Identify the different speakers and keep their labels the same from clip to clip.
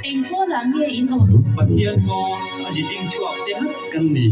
Speaker 1: Eng pawlah nge in awm?
Speaker 2: Pathian ngaw a zi ding chhuak te ngat kan ni.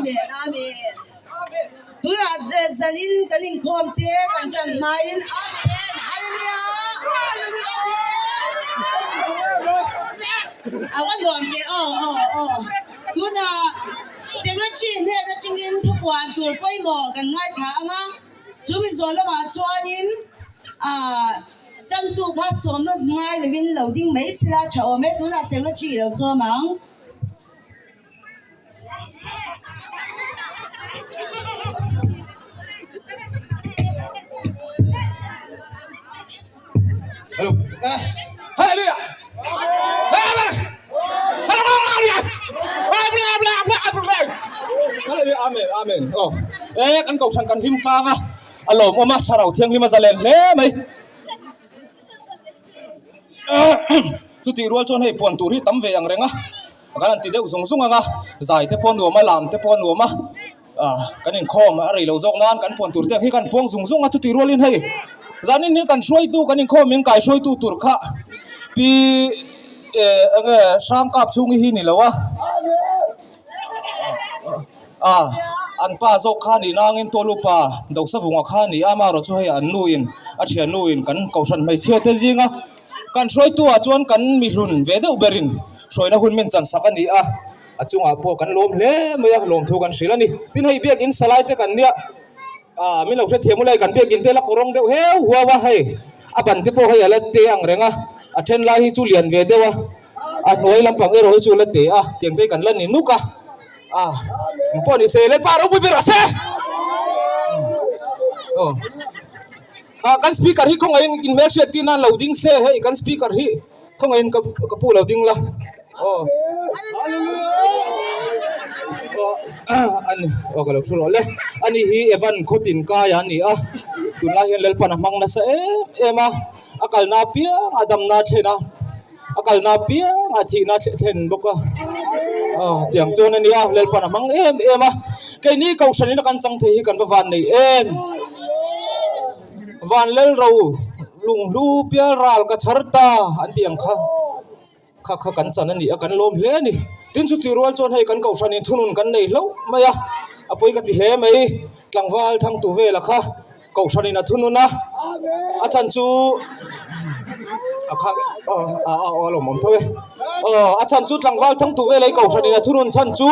Speaker 1: Amen Hallelujah. Tunah zanin kan inkhawm te kan tan hmain Amen Hallelujah A va nuam teh aw aw aw Tunah Secretary hnen atangin thupuan tur pawimawh kan ngaithla ang a, chu mi zawh lamah chuanin ah tantu kha sawmna ngai lovin lo ding mai sela tha awm e, tunah Secretary lo sawm ang.
Speaker 3: Hello. Hallelujah. Hallelujah. Amen. Amen. Oh. Eh kan ko than kan hlim tlang a. A lawm awm a thlarau thianghlim a zalen hle mai. Chutih rual chuan hei puan tur hi tam ve ang reng a. Kan han ti deuh zung zung ang a. Zai te pawh a nuam a, lam te pawh a nuam a. Ah kan inkhawm a rei lo zawk nan kan puan tur te ang hi kan puang zung zung a chutih rualin hei zanin hi kan hruaitu kan inkhawm in kai hruaitu tur kha pi eh eng nge hrang kap chhung hi ni lo a ah an pa zawk kha ni nangin tualupa dosavunga kha ni a amaherawhchu hei an nu in a thian nu in kan kohhran hmeichhia te zinga kan hruaitu ah chuan kan mihlun ve deuh berin hruaina hun min chansak a ni a. A chungah pawh kan lawm hle mai a, lawmthu kan hrilh a ni. Tin hei biakin salai te kan nia, ah min lo hrethiam ula hei kan biakin te la kawrawng deuh heu huau a hei, a ban te pawh hei a la te ang reng a, a then lai hi chu lian ve deuh a, a hnuai lampang erawh hi chu a la te a, tiang te hi kan la ni nuk a, ah engpawh ni se Lalpa ropui ber rawh se. Aw ah kan speaker hi khawngaihin inhmelhriat tir nan lo ding se hei kan speaker hi. Khawngaihin ka ka pu lo ding la aw aw ani aw ka lo thu rawh le ani hi Evan khawtin kai a ni a tunlai hian Lalpan a hmang nasa em em a a kalna apiang a damna a thlen a a kalna apiang a thihna a thlen bawk a aw tiang chuan a nia Lalpan a hmang em em a keini kohhran in a kan chang thei hi kan va van nei em. Van Lalro lunghlu pial ral ka chhar ta an tih ang kha kha kha kan chan a ni a kan lawm hle a ni. Tin chutih rual chuan hei kan kohhran in thunun kan nei hlauh mai a, a pawi ka ti hle mai. Tlangval thangtu vela kha kohhran in a thunun a, a chan chu a kha aw a aw a lawmawm tho e. Aw a chan chu tlangval thangtu vela i kohhran in a thunun chhan chu.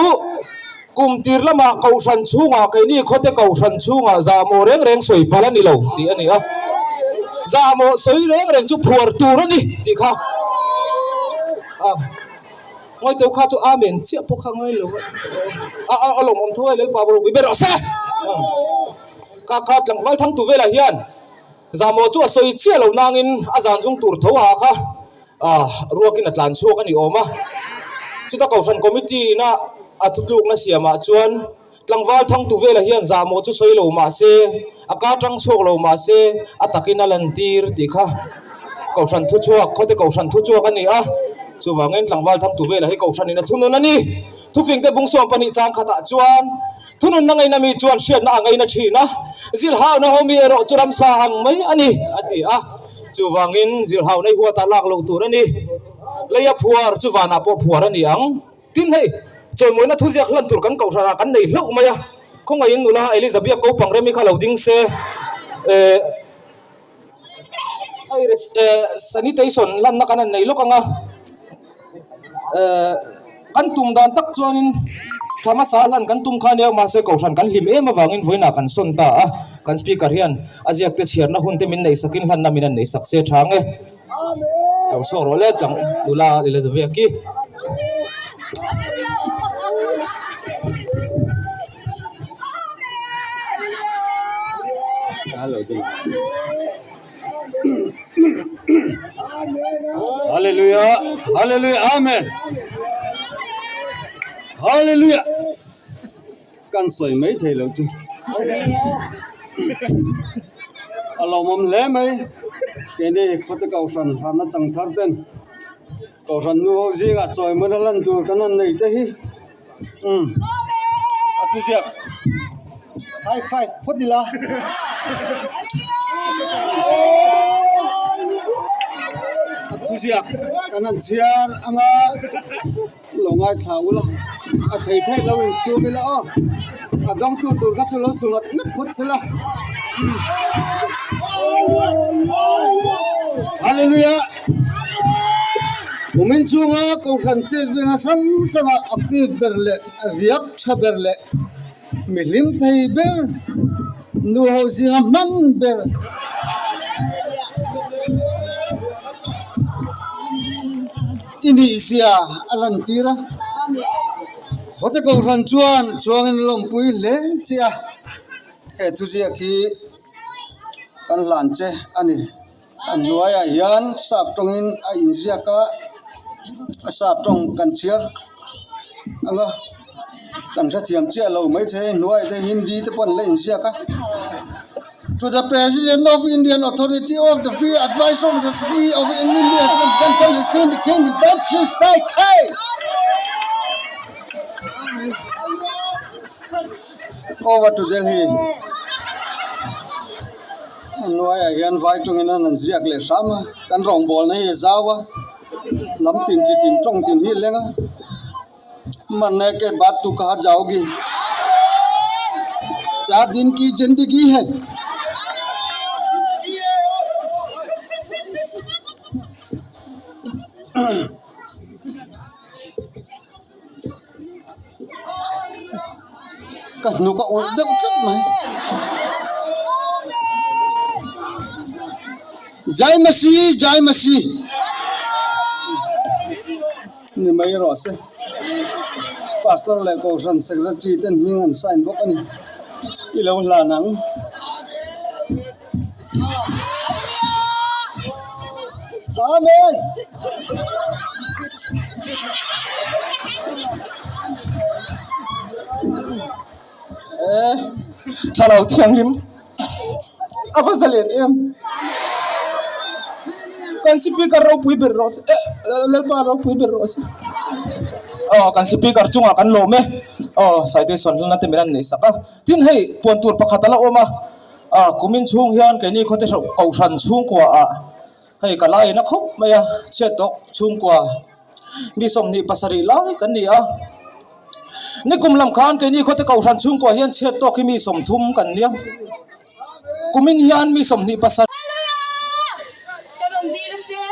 Speaker 3: Kum tir lamah Kohhran chhungah keini khawte Kohhran chhungah zahmawh reng reng sawi palh a ni lo tih a ni a. Zahmawh sawi reng reng chu phuar tur a ni tih kha a ngawi teuh kha chu Amen chiah pawh kha ngai lo a a a lawmawm tho e Lalpa ropui ber rawh se. Kha kha tlangval thangtu velah hian zahmawh chu a sawi chiah lo nangin a zan zung tur tho ah kha ruakin a tlan chhuak a ni awm a. Chuta Kohhran Committee ina a thutlukna siamah chuan tlangval thangtu velah hian zahmawh chu sawi lo mah se, a ka tang chhuak lo mah se, a takin a lantir tih kha Kohhran thuchhuak, khawte Kohhran thuchhuak a ni a. Chuvangin tlangval thangtu velah hi Kohhranin a thunun a ni. Thufingte bung 12 chang khatah chuan thununna ngaina mi chuan hriatna a ngaina thin a, zilhauna ho mi erawh chu ramsa ang mai a ni, a ti a. Chuvangin zilhauna i huatah lak loh tur a ni. Leia phuar chu vanah pawh phuar a ni ang. Tin hei, chawimawina thuziak hlan tur kan kohhranah kan nei hlauh mai a. Khawngaihin nula Elizabeth kopang remi kha lo ding se. Eh hei eh sanitation lanna kan han nei lawk ang a eh kan tum dan tak chuanin tha hmasa hlan kan tum kha ania mahse kohhran kan hlim em avangin vawiinah kan sawn ta a kan speaker hian a ziak te chhiarna hun te min neih sakin hlanna min han neih sak se tha ang e lo chhuak rawh le tlang nula Elizabeth ki.
Speaker 4: Hallelujah Hallelujah Amen Hallelujah kan sawi mai thei lo chu a lawmawm hle mai keini khawte kohhran harna chang thar ten kohhran nu ho zingah chawimawina lan tur kan han nei te hi. Umm a thuziak high five phawt ila a thuziak kan han chhiar anga lo ngaithla ula a thei thei lo insum ila aw a dawngtu tur kha chu lo su ngat ngat phawt sela Hallelujah. Kumin chhunga Kohhran chet vena hrang hranga active ber leh a viak tha ber leh mi hlim thei ber nu ho zinga hman ber i nih zia a lantir a. Khawte Kohhran chuan chuangin lawmpui hle che a, he thuziak hi kan hlan che a ni. A hnuaiah hian sap tawngin a inziak a a sap tawng kan chhiar ang a kan hrethiam chiah lo maithei hnuaiah te hindi te pawh an la inziak a to the president of Indian authority of the free advice of the city of India over to Delhi. A hnuaiah hian vai tawngin an han ziak leh hram a kan rawngbawlna hi a zau a lam tin chi tin tawng tin hi a leng a marne ke baad tu kaha jaogi char din ki zindagi hai. Ka hnuk a ulh deuh tlat mai. Jai Masi Jai Masi ni mai rawh se. Pastor leh Kohhran Secretary ten hming an sign bawk a ni. I lo hlan ang. Amen.
Speaker 3: Eh, thlarau thianghlim a va zalen em kan speaker ropui ber rawh se eh lalpa ropui ber rawh se aw kan speaker chungah kan lawm e aw citation hlana te min an neih sak a tin hei puan tur pakhat a la awm a. A kumin chhung hian keini khawte hreuh kohhran chhungkua ah hei ka lai na khawp mai a chhiat tawk chhungkua mi 27 lai kan ni a nikum lam khan keini khawte kohhran chhungkua hian chhiat tawk hi mi 30 kan nia kumin hian mi 27.
Speaker 5: Ka rawn dil a che.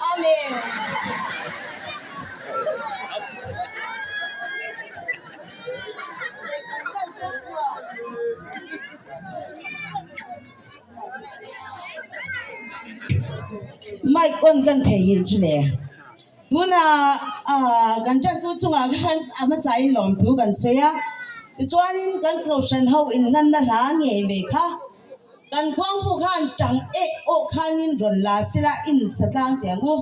Speaker 5: Amen.
Speaker 1: Mic on kan theihnghilh chu le. Tunah ah kan tantu chungah khan a hmasain lawmthu kan sawi a, tichuanin kan kohhran ho inhlanna hla ngei mai kha kan khuangpu khan tang eh awh khanin rawn la sila insa tlang teh ang u.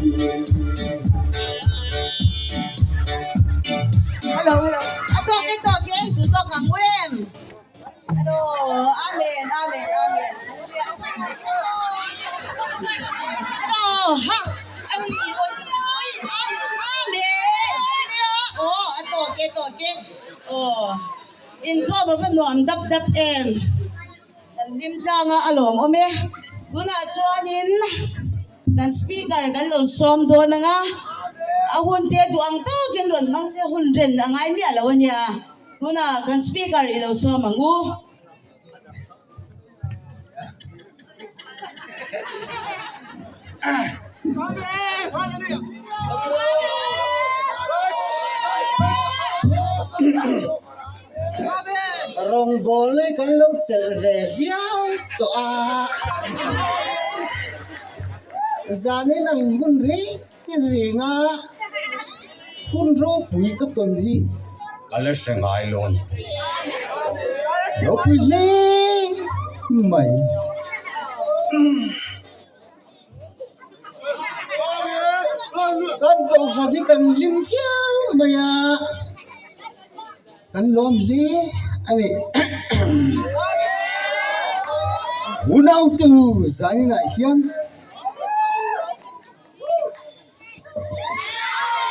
Speaker 1: Hello, hello. A tawk e tawk e, duh tawk ang u em? Hello, amen, amen, amen. Hello, ha, ai, oi, amen. Aw, a tawk e tawk e. Aw, inkhawm a va nuam dap dap em. Kan hlim tlang a, a lawmawm e. Tunah chuanin kan speaker kan lo sawm dawn ang a, a hun te duh ang takin rawn hmang che hun ren a ngai miah lo a nia. Tunah kan speaker i lo sawm ang u.
Speaker 4: Rawngbawl hi kan lo chelh ve viau tawh a, zanin ang hun reng reng a hun ropui ka tawn hi ka la hre ngai lo a ni. Ropui hle mai. Kan kohhran hi kan hlim viau mai a, kan lawm hle a ni. Unautu zaninah hian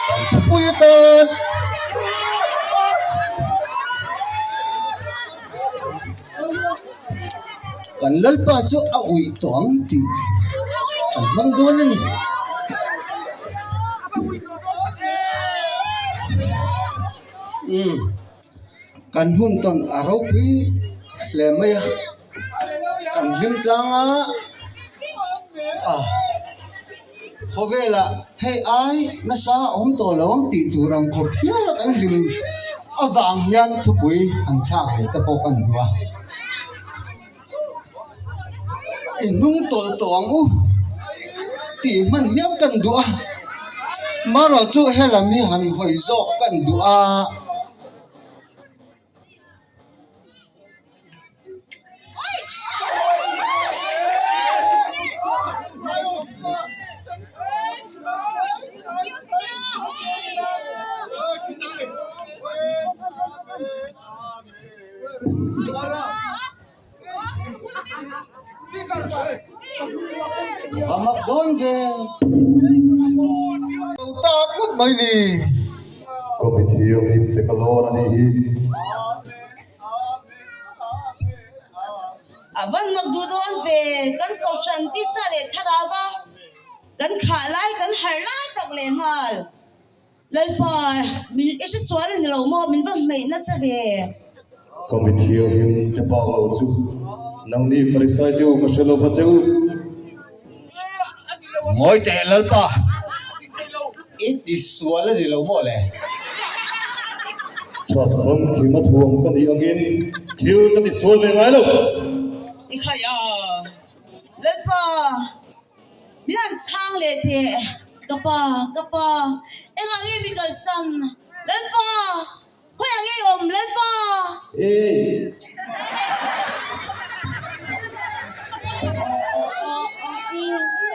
Speaker 4: kan thupui atan kan Lalpa chu a uih tawh ang tih an hmang dawn a ni. Umm kan hun tawn a ropui hle mai a. Kan hlim tlang a, a khawvelah hei ai nasa a awm tawh lo ang tih tur ang khawp hial a kan hlim avang hian thupui han thlak leh te pawh kan duh a. I hnung tawlh tawh ang u tih hman hial kan duh a, marawh chu helam hi han hawi zawk kan duh a. A mak dawn ve. Tak ngawt mai ni.
Speaker 6: Committee a hlim te ka lawr a nih hi.
Speaker 1: A van mak duh dawn ve. Kan kohhran tisa leh thlarau a kan khah lai kan harh lai tak leh nghal. Lalpa, min i hresual a ni lo maw? Min va hmeih nasa ve.
Speaker 6: Ka mi thianghlim te bak lo chu nangni Farisai te u ka hre lo va che u.
Speaker 4: Ngawi teh Lalpa, i ti sual a ni lo maw le?
Speaker 6: That famkim a thuam ka nih angin thil ka ti sual ve ngai lo.
Speaker 1: I khaih a, Lalpa, Min han chhang leh teh, ka pa, ka pa, engah nge mi kalsan? Lalpa! Khawiah nge i awm, Lalpa?
Speaker 6: Ei!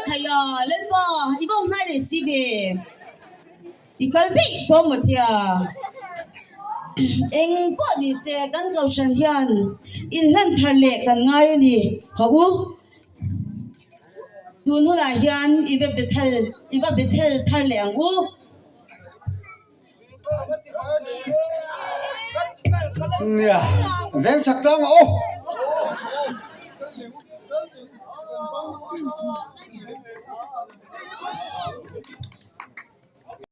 Speaker 1: Khaia, Lalpa, i va awm hnai leh si ve. I kal daih tawh maw tia? Eng pawh ni se, kan kohhran hian inhlan thar leh kan ngai a ni, hawh u. Tun hunah hian i va Bethel i va Bethel thar leh ang u.
Speaker 4: Nia, veng chak tlang a aw.